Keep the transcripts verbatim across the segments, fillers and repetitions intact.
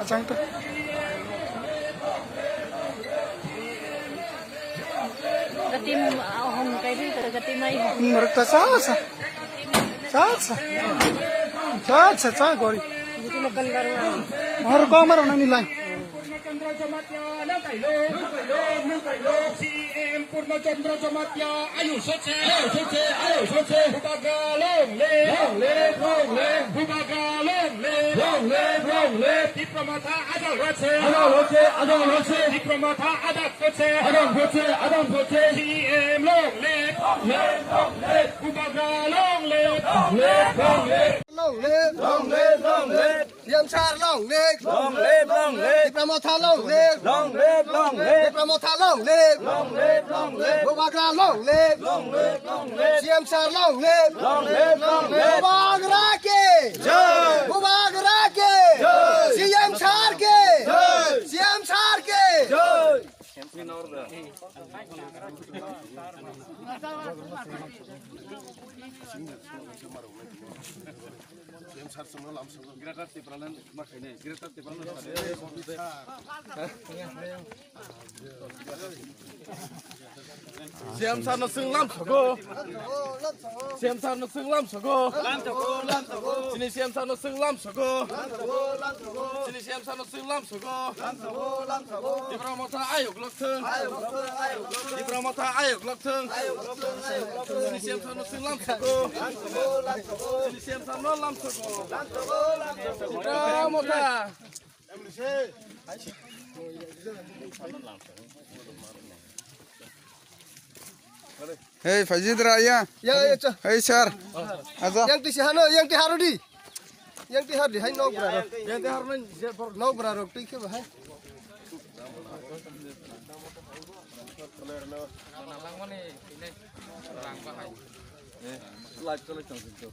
Achang to. Katim, ah, hom kai dui ka katim ai hom. Hmm, rukta sa sa. Sa sa. Sa sa sa gori. Buti mo kan garu ai. Mahar ko amar nang nilai. C M Purno Chandra Jamatia, Ayush Hoche, Ayush Hoche, Ayush Hoche. Bubagra long live, long live, long live. Bubagra long live, long live, long live. Tipra Motha adal hoche, adal hoche, adal hoche. Tipra Motha adal hoche, adal hoche, adal hoche. C M long live, long live, long live. Bubagra long live, long live, long live. Long live, long live, long live. C M sir long live! Long live, long live! Tipra Motha long live! Long live, long live! Tipra Motha long live! Long live, long live! Bubagra long live! Long live, long live! C M sir long live! Long live, long live! Bubagra ki! Jai! Bubagra ki! Jai! C M sir ki! Jai! C M sir ki! Jai! Greater Tipraland ma khainai, Greater Tipraland. C M sir no swng lam sogo. C M sir no swng lam sogo. Chini C M sir no swng lam sogo. Chini C M sir no swng lam sogo. Tipra Motha ayok lok thung. Tipra Motha ayok lok thung. Chini C M sir no swng lam sogo. Chini C M sir no lam sogo. Tipra Motha. Hey, Fajidra, ya. Ya, ya, cha. Hey, sir. Aja. Yang tisi hano, yang ti harudi. Yang ti harudi, hai nok bra rok. Yang ti harudi, je por nok bra rok, tui ke bahai. Live call chang sing to.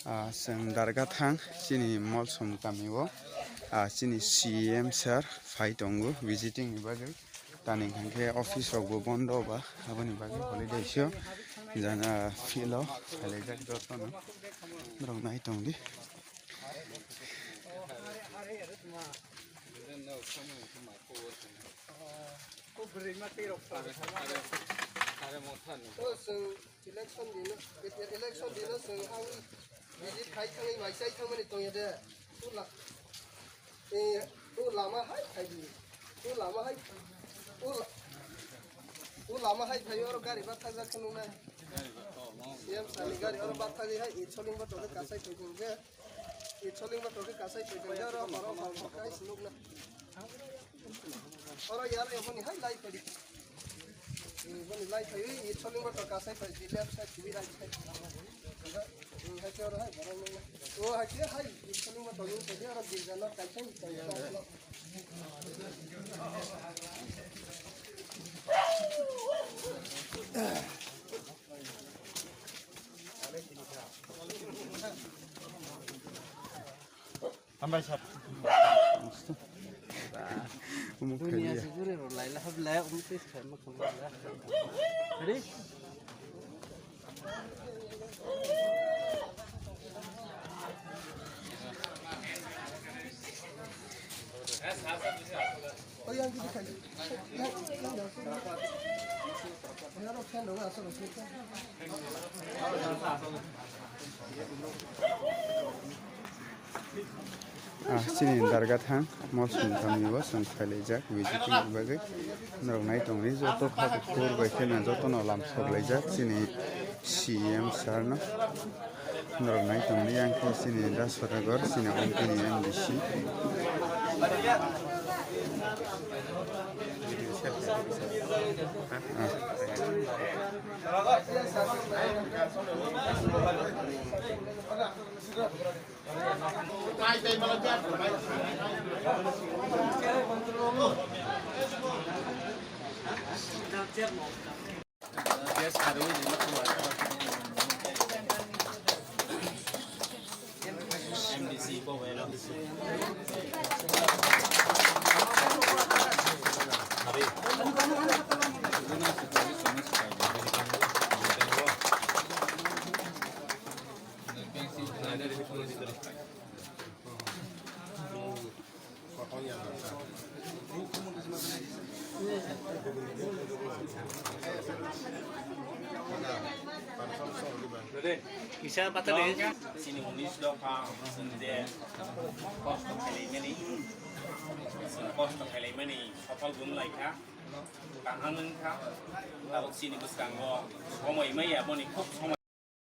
Ah, chwng Dargathang chini Molsom kamio, ah, chini C M sir phai tongo visiting ni bagwi. Tani hwnkhe office rokbo bondo ba, aboni bagwi holiday sio. Jana field o khailaijak jotono. Borok nai tongdi. Election dino, election dino chwng hawi visit khai thangwi mai chai thangmani tongya de. Tula, eh, tu lama hai khai di. Tu lama hai, tu la-, tu lama hai khai oro gari bathajak kheno na. C M sani gari oro bathajak hai, i soling ba tole kasai thoi thong je. I soling ba tole kasai thoi thong je, oro horo hor hor kai sinuk na. Oro yar eboni hai lai padi. Eboni lai padi, i soling ba to kasai padi, left side to right side. Hai ke oro hai, borok nung. O hai ke hai, i soling ba to nung padi, oro girja no kai sai. Hambai sir. Omo Dunia khaiya. Suguri ro laila hab laya um tis khaima khamba la. Ready? Ah, chini Dargathang Molsom kamio chwng phailaijak visiting ni bagwi. Norok nai tongdi joto kha bukhur bai kheno jotono lam soklaijak chini C M sir no. Norok nai tongdi yang khe chini Da Sodagar chini Omtini M D C. Kisa patali. Chini unis dopha, chwng je kosto khailaimani, chwng kosto khailaimani sophol wng laikha, kaham wngkha. Tabuk chini bwskango somoi maya, boni khub somoi.